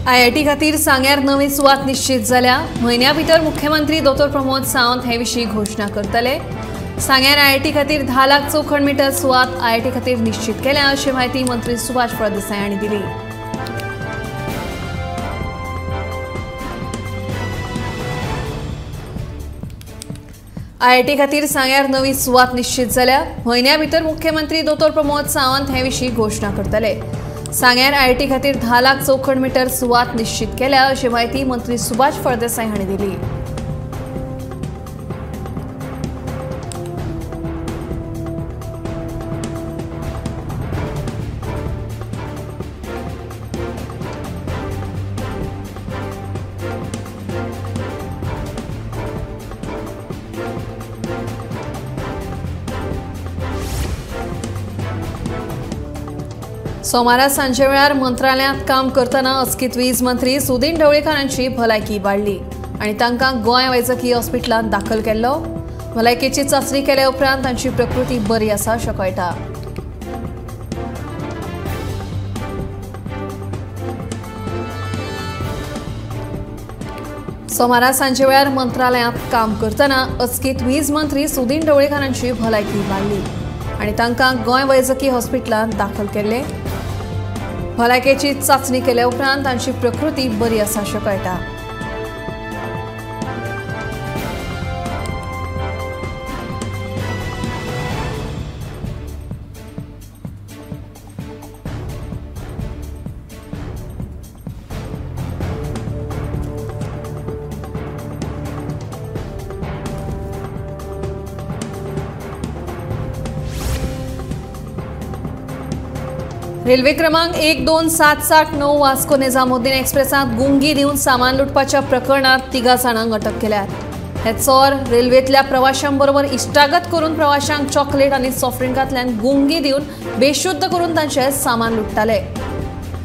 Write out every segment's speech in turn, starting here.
IIT खातीर सांग्यार नवी सुवात निश्चित जाल्या. म्हयन्या भितर मुख्यमंत्री दोतोर प्रमोद सावंत हे विशीं घोशणा करतले. सांग्यार आयआयटी खातीर 10 लाख चौखण मीटर सुवात आयआयटी खातीर निश्चित केल्या अशी माहिती मंत्री सुभाष फळदेसाय हांणी दिली. आयआयटी खातीर सांग्यार नवी सुवात निश्चित जाल्या. म्हयन्या भितर मुख्यमंत्री दोतोर प्रमोद सावंत हे विशीं घोशणा करतले. सांग्यार आयआयटी खातीर 10 लाख चौखण मीटर सुवात निश्चित केल्या अशी माहिती मंत्री सुभाष फळदेसाय हांणी दिली. सोमारा सांजे वेळार मंत्रालयांत काम करतना अचकीत वीज मंत्री सुदिन ढवळीकार हांची भलायकी वाडली आनी तांकां गोंय वैजकी हॉस्पिटलांत दाखल केल्लो. भलायकेची चांचणी केल्या उपरांत तांची प्रकृती बरी आसा अशें कळटा. सोमारा सांजे वेळार मंत्रालयांत काम करतना अचकीत वीज मंत्री सुदिन ढवळीकार हांची भलायकी वाडली आनी तांकां गोंय वैजकी हॉस्पिटलांत दाखल केल्ले. भलायकेची चांचणी केल्या उपरांत तांची प्रकृती बरी आसा अशें कळटा. रेल्वे क्रमांक 12779 वास्को निजामुद्दीन एक्सप्रेसांत गुंगी दिवन सामान लुटपाच्या प्रकरणात 3 जाणांक अटक केल्यात. हे चोर रेल्वेंतल्या प्रवाशांबरोबर इश्टागत करून प्रवाशांक चॉकलेट आनी सॉफ्ट ड्रिंकांतल्यान गुंगी दिवन बेशुद्ध करून तांचें सामान लुट्टाले.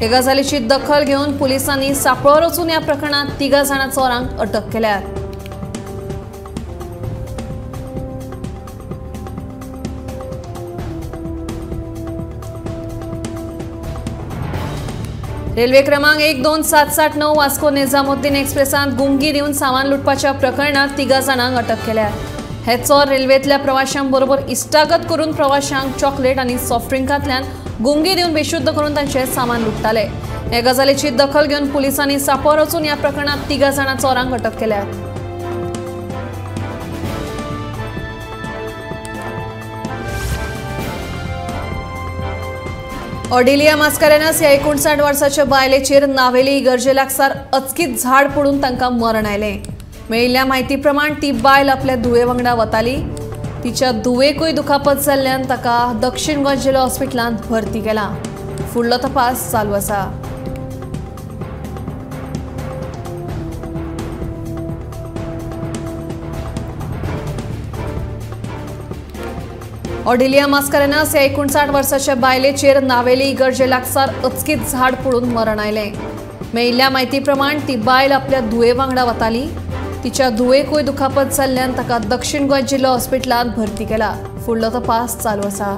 हे गजालीची दखल घेवन पुलिसांनी सांपळो रचून ह्या प्रकरणात 3 जाणां चोरांक अटक केल्यात. रेल्वे क्रमांक 12779 वास्को निजामुद्दीन एक्सप्रेसांत गुंगी दिवन सामान लुटपाच्या प्रकरणात 3 जाणांक अटक केल्या. हे चोर रेल्वेंतल्या प्रवाशांबरोबर इश्टागत करून प्रवाशांक चॉकलेट आनी सॉफ्ट ड्रिंकांतल्यान गुंगी दिवन बेशुद्ध करून तांचें सामान लुट्टाले. हे गजालीची दखल घेवन पुलिसांनी सांपळो रचून ह्या प्रकरणात 3 जाणां चोरांक अटक केल्या. ऑडिलिया मास्कारेनस ह्या 59 वर्साच्या बायलेचेर नावेली इगर्जे लागसार अचकीत झाड पडून तांकां मरण आयलें. मेळिल्ल्या म्हायती प्रमाण ती बायल आपल्या धुवे वांगडा वताली. तिच्या धुवेकूय दुखापत जाल्ल्यान ताका दक्षिण गोंय जिल्लो हॉस्पिटलांत भरती केला. फुडलो तपास चालू आसा. ऑडिलिया मास्कारेनस ह्या 59 वर्साच्या बायलेचेर नावेली इगर्जे लागसार अचकीत झाड पडून मरण आयलें. मेळिल्ल्या म्हायती प्रमाण ती बायल आपल्या धुवे वांगडा वताली. तिच्या धुवेकूय दुखापत जाल्ल्यान ताका दक्षिण गोंय जिल्लो हॉस्पिटलांत भरती केला. फुडलो तपास चालू आसा.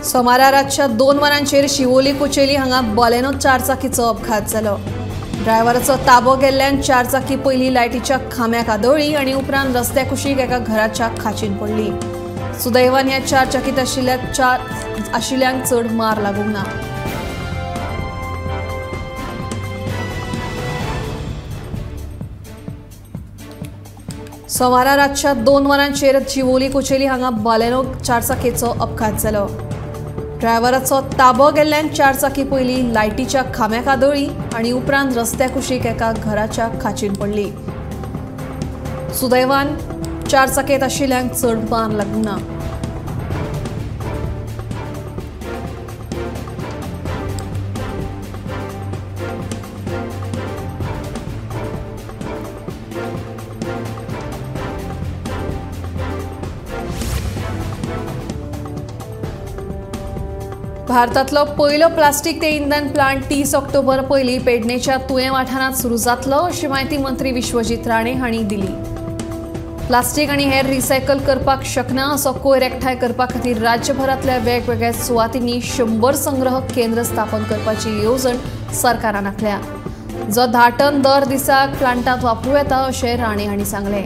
सोमारा रातच्या 2 वरांचेर शिवोली कुचेली हांगा बॉलेनो चारचाकीचो अपघात जालो. ड्रायव्हराचो ताबो गेल्ल्यान चारचाकी पयलीं लायटीच्या खांब्याक आदळ्ळी आनी उपरांत रस्त्या कुशीक एका घराच्या खाचीन पडली. सुदैवान ह्या चारचाकीत आशिल्ल्यांक चड मार लागूंक ना. सोमारा रातच्या 2 वरांचेर शिवोली कुचेली हांगा बॉलेनो चारचाकीचो अपघात जालो. ड्रायव्हराचो ताबो गेल्ल्यान चारचाकी पयलीं लायटीच्या खांब्याक आदळ्ळी आनी उपरांत रस्त्या कुशीक एका घराच्या खाचीन पडली. सुदैवान चारचाकेंत आशिल्ल्यांक चड मार लागूंक ना. भारतांतलो पयलो प्लास्टीक ते इंधन प्लांट 30 ऑक्टोबर पयलीं पेडणेच्या तुयें वाठारांत सुरू जातलो अशी म्हायती मंत्री विश्वजीत राणे हांणी दिली. प्लास्टीक आनी हेर रिसायकल करपाक शकना असो कोयर एकठांय करपा खातीर राज्यभरांतल्या वेगवेगळ्या सुवातींनी 100 संग्रह केंद्र स्थापन करपाची येवजण सरकारान आंखल्या, जो 10 टन दर दिसाक प्लांटांत वापरूं येता अशें राणे हांणी सांगलें.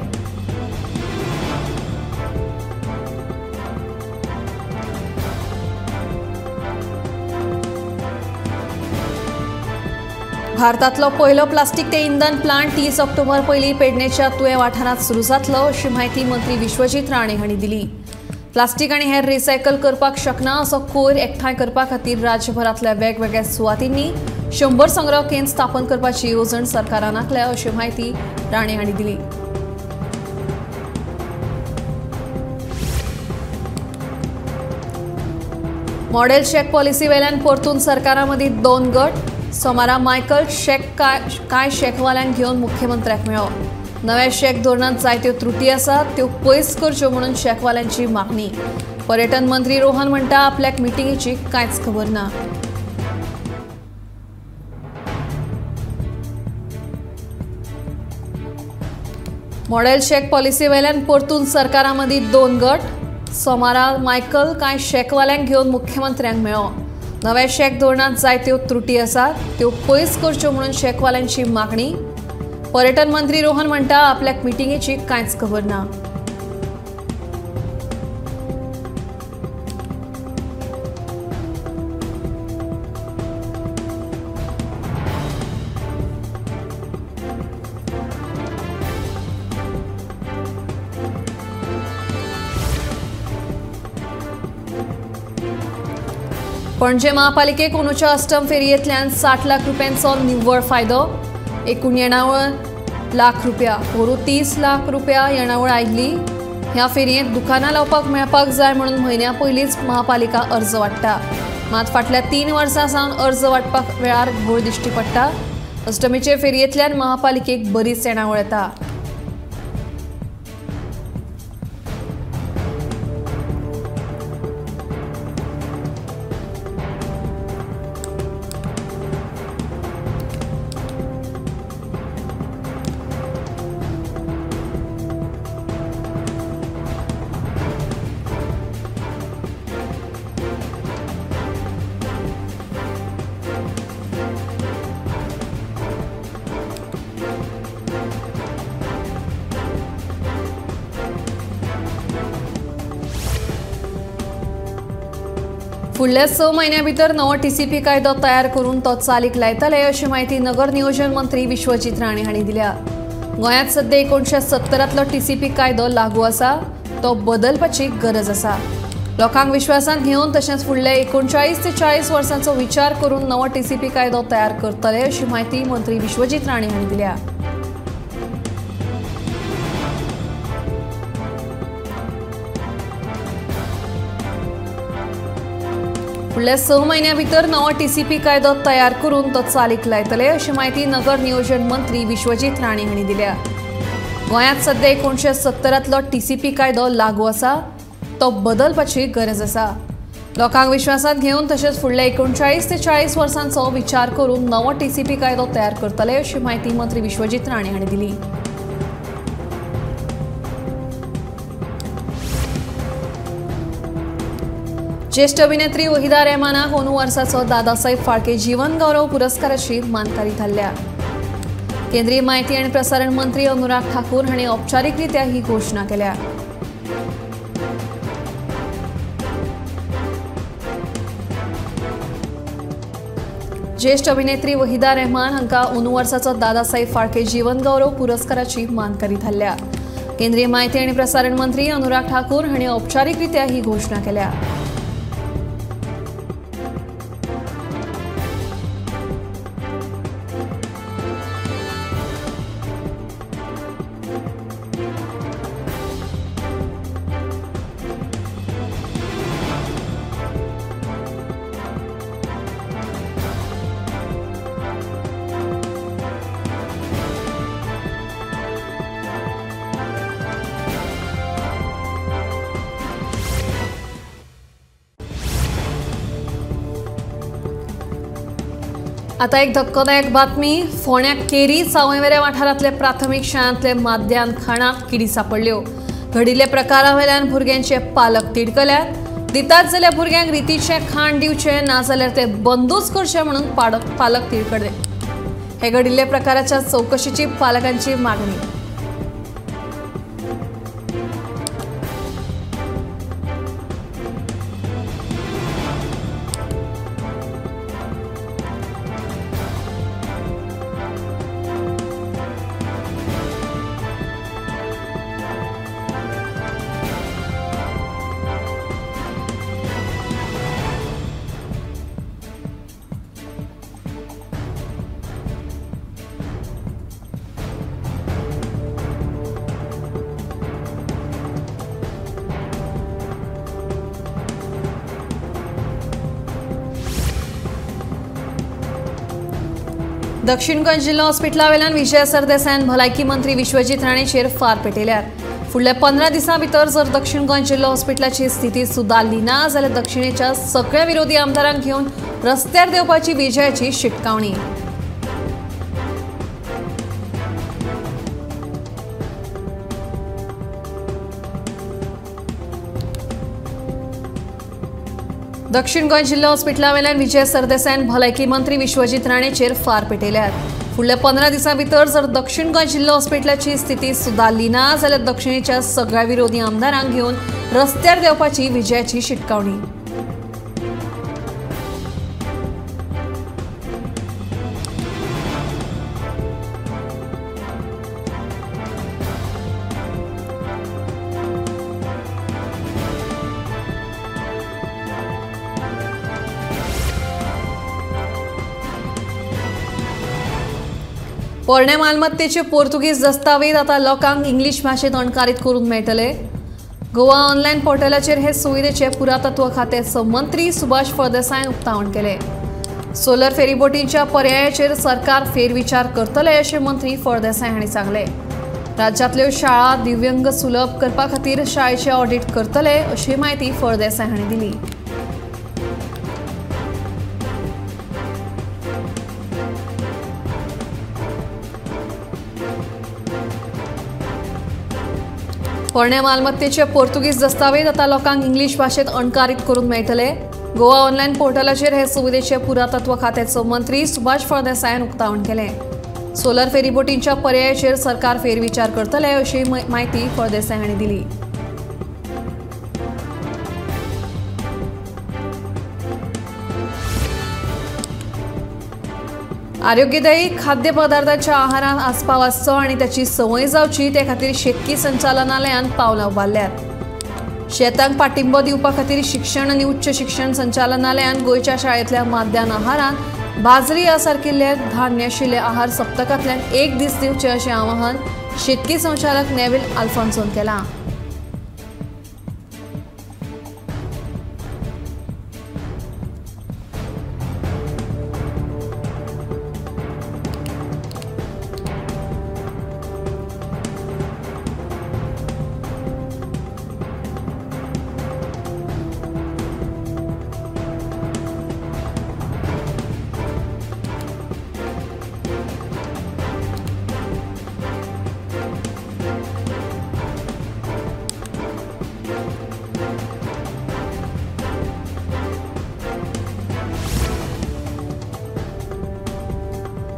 भारतांतलो पयलो प्लास्टीक ते इंधन प्लांट 30 ऑक्टोबर पयलीं पेडणेच्या तुयें वाठारांत सुरू जातलो अशी म्हायती मंत्री विश्वजीत राणे हांणी दिली. प्लास्टीक आनी हेर रिसायकल करपाक शकना असो कोयर एकठांय करपा खातीर राज्यभरांतल्या वेगवेगळ्या सुवातींनी 100 संग्रह केंद्र स्थापन करपाची येवजण सरकारान आंखल्या अशी म्हायती राणे हांणी दिली. मॉडेल शॅक पॉलिसी वेल्यान परतून सरकारा मदीं 2 गट. सोमारा मायकल शॅक कांय शॅकवाल्यांक घेवन मुख्यमंत्र्याक मेळ्ळो. नव्या शॅक धोरणांत जायत्यो त्रुटी आसात त्यो पयस करच्यो म्हणून शॅकवाल्यांची मागणी. पर्यटन मंत्री रोहन म्हणटा आपल्याक मिटिंगेची कांयच खबर ना. मॉडेल शॅक पॉलिसी वेल्यान परतून सरकारा मदीं 2 गट. सोमारा मायकल कांय शॅकवाल्यांक घेवन मुख्यमंत्र्यांक मेळ्ळो. नव्या शॅक धोरणांत जायत्यो त्रुटी आसात त्यो पयस करच्यो म्हणून शॅकवाल्यांची मागणी. पर्यटन मंत्री रोहन म्हणटा आपल्याक मिटिंगेची कांयच खबर ना. पणजे महापालिकेक अंदूच्या अष्टम फेरयेंतल्यान 60 लाख रुपयांचो निव्वळ फायदो. एकूण येणावळ लाख रुपया, पोरूं 30 लाख रुपया येणावळ आयिल्ली. ह्या फेरयेंत दुकानां लावपाक मेळपाक जाय म्हणून म्हयन्या पयलींच महापालिका अर्ज वाडटा. मात फाटल्या 3 वर्सां सावन अर्ज वाडपाक वेळार घोळ दिश्टी पडटा. अष्टमीचे फेरयेंतल्यान महापालिकेक बरीच येणावळ येता. फुडल्या 6 म्हयन्यां भितर नवो टीसीपी कायदो तयार करून तो चालीक लायतले अशी म्हायती नगर नियोजन मंत्री विश्वजीत राणे हांणी दिल्या. गोंयांत सध्या 1970तलो टीसीपी कायदो लागू आसा, तो बदलपाची गरज आसा. लोकांक विश्वासांत घेवन तशेंच फुडल्या 39 ते 40 वर्सांचो विचार करून नवो टीसीपी कायदो तयार करतले अशी म्हायती मंत्री विश्वजीत राणे हांणी दिल्या. फुडल्या 6 म्हयन्यां भितर नवो टीसीपी कायदो तयार करून तो चालीक लायतले अशी म्हायती नगर नियोजन मंत्री विश्वजीत राणे हांणी दिल्या. गोंयांत सध्या 1970तलो टीसीपी कायदो लागू आसा, तो बदलपाची गरज आसा. लोकांक विश्वासांत घेवन तशेंच फुडल्या 39 ते 40 वर्सांचो विचार करून नवो टीसीपी कायदो तयार करतले अशी म्हायती मंत्री विश्वजीत राणे हांणी दिली. ज्येष्ठ अभिनेत्री वहिदा रेहमानाक अंदू वर्साचो दादासाहेब फाळके जीवन गौरव पुरस्काराची मानकारी थारल्या. केंद्रीय माहिती आनी प्रसारण मंत्री अनुराग ठाकूर हांणी औपचारीकरित्या ही घोशणा केल्या. ज्येष्ठ अभिनेत्री वहिदा रेहमान हांकां अंदू वर्साचो दादासाहेब फाळके जीवन गौरव पुरस्काराची मानकारी थारल्या. केंद्रीय माहिती आनी प्रसारण मंत्री अनुराग ठाकूर हांणी औपचारीकरित्या ही घोशणा केल्या. आता एक धक्कोदायक बातमी. फोंड्या केरी सावयवेऱ्या वाठारांतले प्राथमीक शाळांतले माध्यान खाणाक किडी सापडल्यो. घडिल्ल्या प्रकारावेल्यान भुरग्यांचे पालक तिडकल्यात. दितात जाल्यार भुरग्यांक रितीचें खाण दिवचें, नाजाल्यार ते बंदूच करचें म्हणून पालक तिडकले. हे घडिल्ल्या प्रकाराच्या चवकशीची पालकांची मागणी. दक्षिण गोंय जिल्हो हॉस्पिटला वेल्यान विजय सरदेसायान भलायकी मंत्री विश्वजीत राणेचेर फार पेटयल्यार. फुडल्या 15 दिसां भितर जर दक्षिण गोंय जिल्हो हॉस्पिटलाची स्थिती सुदारली ना जाल्यार दक्षिणेच्या सगळ्या विरोधी आमदारांक घेवन रस्त्यार देंवपाची विजयाची शिटकावणी. दक्षिण गोंय जिल्हो हॉस्पिटला वेल्यान विजय सरदेसायान भलायकी मंत्री विश्वजीत राणेचेर फार पेटयल्यार. फुडल्या 15 दिसां भितर जर दक्षिण गोंय जिल्हो हॉस्पिटलाची स्थिती सुदारली ना जाल्यार दक्षिणेच्या सगळ्या विरोधी आमदारांक घेवन रस्त्यार देंवपाची विजयाची शिटकावणी. पोरण्या मालमत्तेचे पोर्तुगीज दस्तावेज आता लोकांक इंग्लीश भाशेंत अणकारीत करूंक मेळटले. गोवा ऑनलायन पोर्टलाचेर हे सुविधेचे पुरातत्व खात्याचो मंत्री सुभाष फळदेसायान उक्तावण केलें. सोलर फेरीबोटींच्या पर्यायाचेर सरकार फेरविचार करतले अशें मंत्री फळदेसाय हांणी सांगलें. राज्यांतल्यो शाळा दिव्यांग सुलभ करपा खातीर शाळेचें ऑडिट करतले अशी म्हायती फळदेसाय हांणी दिली. पोरण्या मालमत्तेचे पोर्तुगीज दस्तावेज आता लोकांक इंग्लीश भाशेंत अणकारीत करूंक मेळटले. गोवा ऑनलायन पोर्टलाचेर हे सुविधेचे पुरातत्व खात्याचो मंत्री सुभाष फळदेसायान उक्तावण केलें. सोलर फेरीबोटींच्या पर्यायाचेर सरकार फेरविचार करतले अशी म्हायती फळदेसाय हांणी दिली. आरोग्यदायी खाद्यपदार्थाच्या आहारात आस्पाव आसचो आनी त्याची संवय जावची ते खातीर शेतकी संचालनालयान पावलां उबारल्यात. शेतांक पाठिंबो दिवपा खातीर शिक्षण आनी उच्च शिक्षण संचालनालयान गोंयच्या शाळेंतल्या माध्यान आहारांत बाजरी ह्या सारकिल्ले धान्य आशिल्ले आहार सप्तकांतल्यान एक दीस दिवचे अशें आवाहन शेतकी संचालक नेव्हिल आल्फोन्सोन केलां.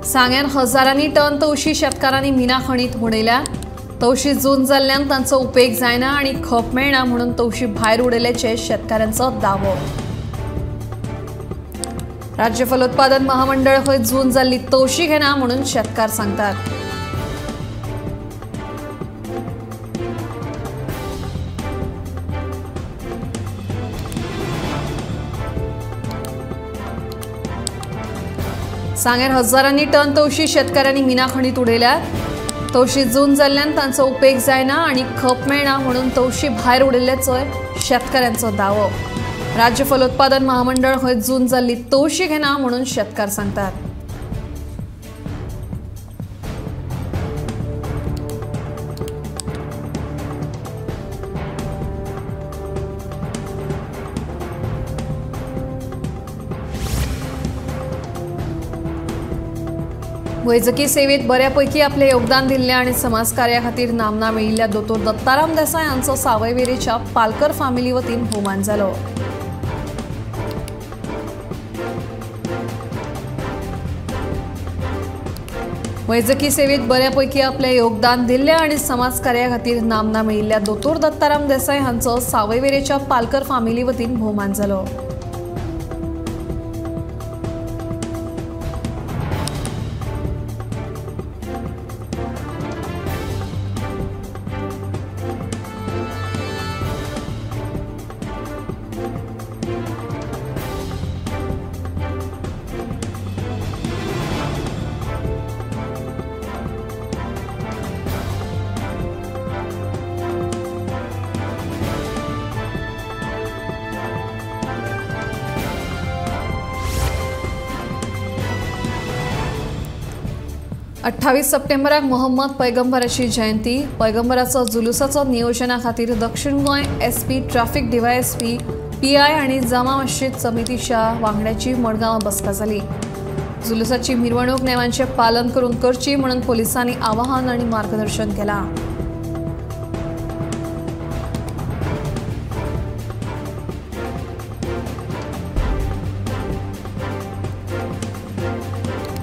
सांग्यान हजारांनी टन तवशी शेतकारांनी मिना खणीत उडयल्या. तवशी जून जाल्ल्यान तांचो उपेग जायना आनी खप मेळना म्हणून तवशी भायर उडयल्याचे शेतकारांचो दावो. राज्य फलोत्पादन महामंडळ हय जून जाल्ली तवशी घेना म्हणून शेतकार सांगतात. सांग्यार हजारांनी टन तवशी शेतकारांनी मिना खणीत उडयल्या. तवशी जून जाल्ल्यान तांचो उपेग जायना आनी खप मेळना म्हणून तवशी भायर उडयल्ल्याचो शेतकारांचो दावो. राज्य फलोत्पादन महामंडळ हय जून जाल्ली तवशी घेना म्हणून शेतकार सांगतात. वैजकी सेवेत बऱ्यापैकी आपले योगदान दिल्ले आणि समाजकार्या खातीर नामना मेळिल्ल्या दोतोर दत्ताराम देसाय हांचो सावयवेरेच्या पालकर फामिली वतीन भोवमान जालो। वैजकी सेवेत बऱ्यापैकी आपले योगदान दिल्ले आणि समाजकार्या खातीर नामना मेळिल्ल्या दोतोर दत्ताराम देसाय हांचो सावयवेरेच्या पालकर फामिली वतीन भोवमान जालो। अठ्ठावीस सप्टेंबराक मोहम्मद पैगंबराची जयंती। पैगंबराचो जुलुसाचो नियोजना खातीर Dakshin Goa SP, traffic DYSP, PI आनी जामा मस्जिद समितीच्या वांगड्याची मडगांव बसका जाली। जुलुसाची मिरवणूक नेमांचें पालन करून करची म्हणून पोलिसांनी आवाहन आनी मार्गदर्शन केलां।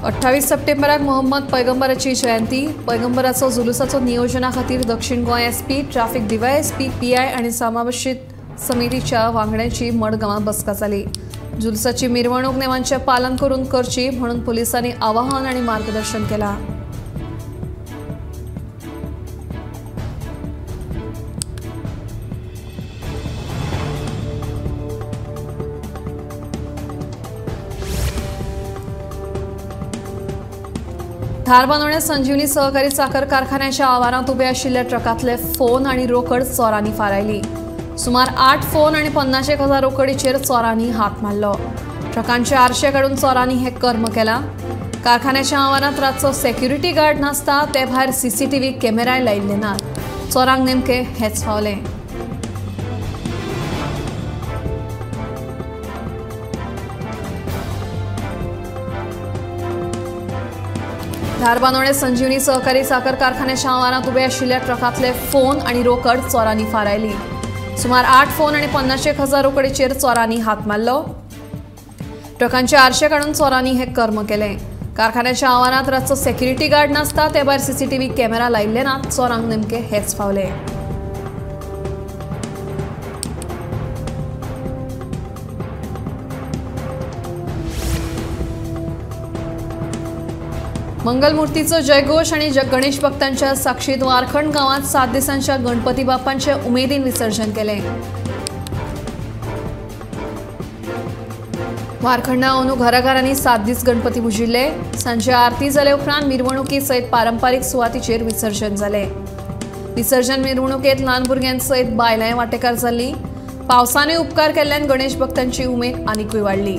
अठ्ठावीस सप्टेंबराक मोहम्मद पैगंबराची जयंती। पैगंबराचो जुलुसाचो नियोजना खातीर Dakshin Goa SP, traffic DYSP, PI आनी समावेशीत समितीच्या वांगड्यांची मडगांवां बसका जाली। जुलुसाची मिरवणूक नेमांचें पालन करून करची म्हणून पोलिसांनी आवाहन आनी मार्गदर्शन केलां। धारबांदोड्या संजीवनी सहकारी साखर कारखान्याच्या आवारांत उबे आशिल्ल्या ट्रकांतले फोन आनी रोकड चोरांनी फारायली। सुमार 8 फोन आनी 50,000 एक रोकडीचेर चोरांनी हात मारलो। ट्रकांचे आरशे काडून चोरांनी हे कर्म केलां। कारखान्याच्या आवारांत रातचो सेक्युरिटी गार्ड नासता, ते भायर सीसीटीव्ही कॅमेराय लायिल्ले नात। चोरांक नेमके हेच फावलें। धारबांदोड्या संजीवनी सहकारी साखर कारखान्याच्या आवारांत उबे आशिल्ल्या ट्रकांतले फोन आनी रोकड चोरांनी फारायली। सुमार 8 फोन आनी 50,000 रोकडीचेर चोरांनी हात मारलो। ट्रकांचे आरशे काडून चोरांनी हे कर्म केलें। कारखान्याच्या आवारांत रातचो सेक्युरिटी गार्ड नासता, ते भायर सीसीटीव्ही कॅमेरा लायिल्ले नात। चोरांक नेमके हेच फावलें। मंगलमूर्तीचो जयघोष आनी गणेश भक्तांच्या साक्षीत वारखंड गांवांत 7 दिसांच्या गणपती बाप्पांचे उमेदीन विसर्जन केलें। वारखंडा अंदू घराघरांनी 7 दीस गणपती पुजिल्ले। सांजे आरती जाले उपरांत मिरवणुकी सयत पारंपारीक सुवातीचेर विसर्जन जालें। विसर्जन मिरवणुकेंत ल्हान भुरग्यां सयत बायलांय वांटेकार जाल्लीं। पावसानूय उपकार केल्ल्यान गणेश भक्तांची उमेद आनिकूय वाडली।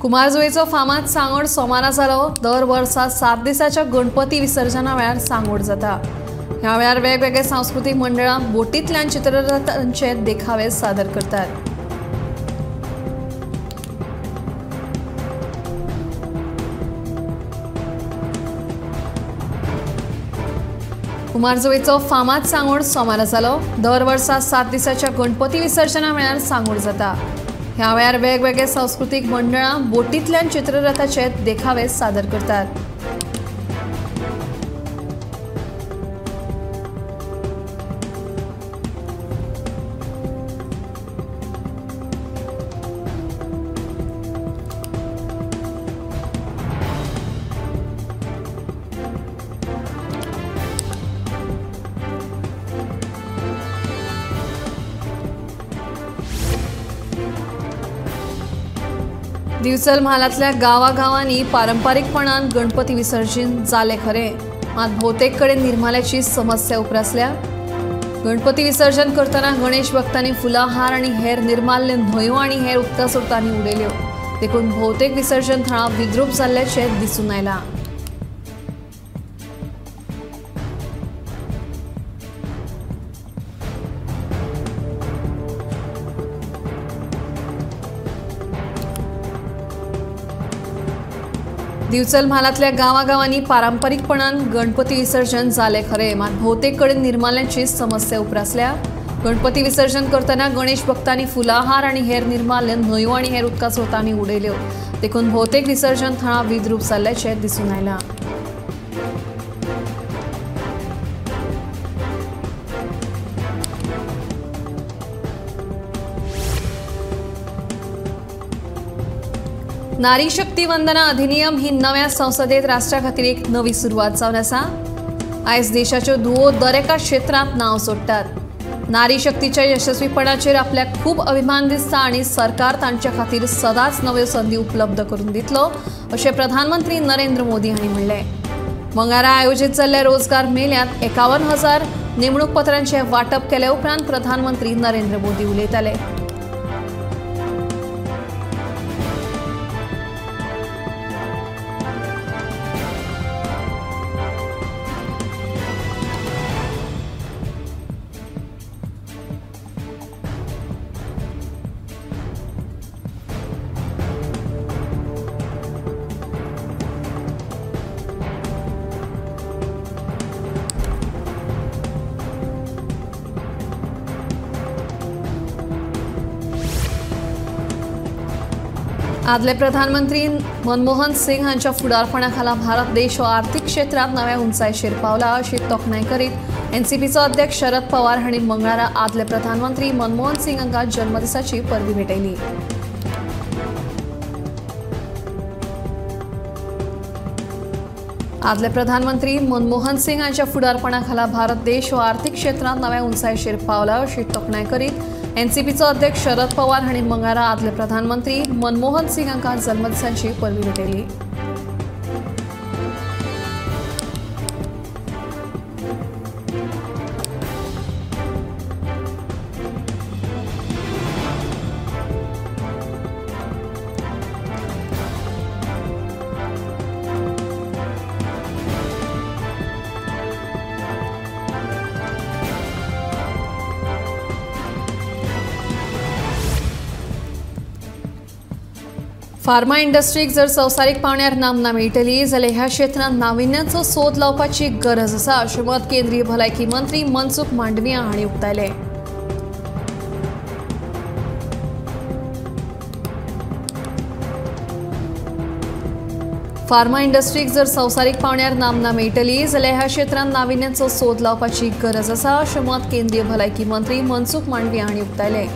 कुमारजुवेचो फामाद सांगोड सोमारा जालो। दर वर्सा 7 दिसाच्या गणपती विसर्जना वेळार सांगोड जाता। ह्या वेळार वेगवेगळे सांस्कृतीक मंडळां बोटींतल्यान चित्ररथांचे देखावे सादर करतात। कुमारजुवेचो फामाद सांगोड सोमारा जालो। दर वर्सा 7 दिसाच्या गणपती विसर्जना वेळार सांगोड जाता। ह्या वेळार वेगवेगळे सांस्कृतीक मंडळां बोटींतल्यान चित्ररथाचे देखावे सादर करतात। दिवचल म्हालांतल्या गांवागांवांनी पारंपारीकपणान गणपती विसर्जन जालें खरें, मात भोवतेक कडेन निर्माल्याची समस्या उप्रासल्या। गणपती विसर्जन करतना गणेश भक्तांनी फुलांहार आनी हेर निर्माल्य न्हंयो आनी हेर उदका स्रोतांनी उडयल्यो, देखून भोवतेक विसर्जन थळां विद्रूप जाल्ल्याचें दिसून आयलां। दिवचल म्हालांतल्या गांवागांवांनी पारंपारीकपणान गणपती विसर्जन जालें खरें, मात भोवतेक कडेन निर्माल्याची समस्या उप्रासल्या। गणपती विसर्जन करतना गणेश भक्तांनी फुलांहार आनी हेर निर्माल्य न्हंयो आनी हेर उदका स्रोतांनी उडयल्यो, देखून भोवतेक विसर्जन थळां विद्रूप जाल्ल्याचें दिसून आयलां। नारी शक्ती वंदना अधिनियम ही नव्या संसदेत राष्ट्रा खातीर एक नवी सुरवात जावन आसा। आयज देशाच्यो धुवो दरेका क्षेत्रांत नांव जोडटात। नारी शक्तीच्या यशस्वीपणाचेर आपल्याक खूब अभिमान दिसता आनी सरकार तांच्या खातीर सदांच नव्यो संदी उपलब्ध करून दितलो अशें प्रधानमंत्री नरेंद्र मोदी हांणी म्हणलें। मंगळारा आयोजीत जाल्ल्या रोजगार मेळ्यांत 51,000 नेमणूक पत्रांचें वांटप केले उपरांत प्रधानमंत्री नरेंद्र मोदी उलयताले। आदले प्रधानमंत्री मनमोहन सिंग हांच्या फुडारपणा खाला भारत देश हो आर्थिक क्षेत्रांत नव्या उंचायेचेर पावला अशी तोखणाय करीत एनसीपीचो अध्यक्ष शरद पवार हांणी मंगळारा आदले प्रधानमंत्री मनमोहन सिंग हांकां जन्मदिसाची परबी भेटयली। आदले प्रधानमंत्री मनमोहन सिंग हांच्या फुडारपणा खाला भारत देश हो आर्थिक क्षेत्रांत नव्या उंचायेचेर पावला अशी तोखणाय करीत एनसीपीचो अध्यक्ष शरद पवार हांणी मंगळारा आदले प्रधानमंत्री मनमोहन सिंग हांकां जन्मदिसाची परबी भेटयली। फार्मा इंडस्ट्रीक जर संवसारीक पावंड्यार नामना मेळटली जाल्यार ह्या क्षेत्रांत नाविन्याचो सोद लावपाची गरज आसा अशें मत केंद्रीय भलायकी मंत्री मनसुख मांडविया हांणी उक्तायलें। फार्मा इंडस्ट्रीक जर संवसारीक पावंड्यार नामना मेळटली जाल्यार ह्या क्षेत्रांत नाविन्याचो सोद लावपाची गरज आसा अशें मत केंद्रीय भलायकी मंत्री मनसुख मांडविया हांणी उक्तायलें।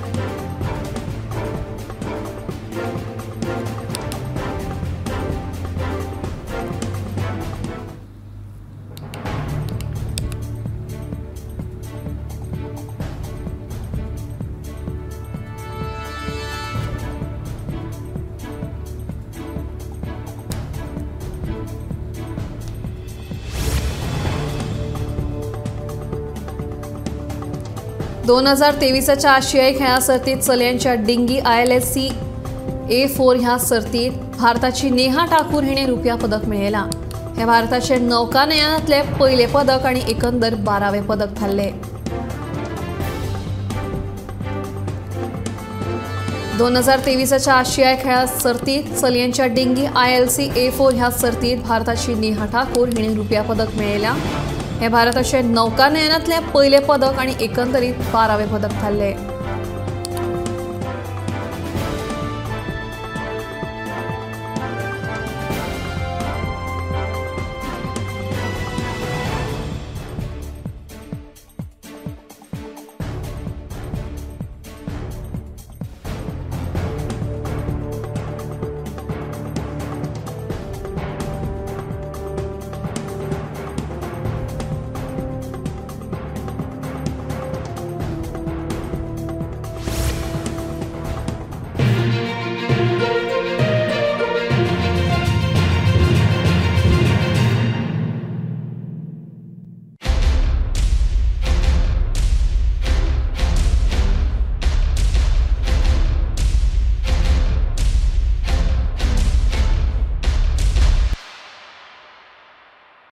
दोन 2023च्या आशियाई खेळां सर्तीत चलयांच्या डिंगी ILSC A4 ह्या सर्तीत भारताची नेहा ठाकूर हिणें रुप्या पदक मेळयलां। हे भारताचे नौकानयनांतले पयलें पदक आनी एकंदर 12वें पदक थारलें। 2023च्या आशियाई खेळां सर्तीत चलयांच्या डिंगी ILC A4 ह्या सर्तीत भारताची नेहा ठाकूर हिणें रुप्या पदक मेळयलां। हे भारताचे नौकानयनांतले पयलें पदक आनी एकंदरीत 12वें पदक थारलें।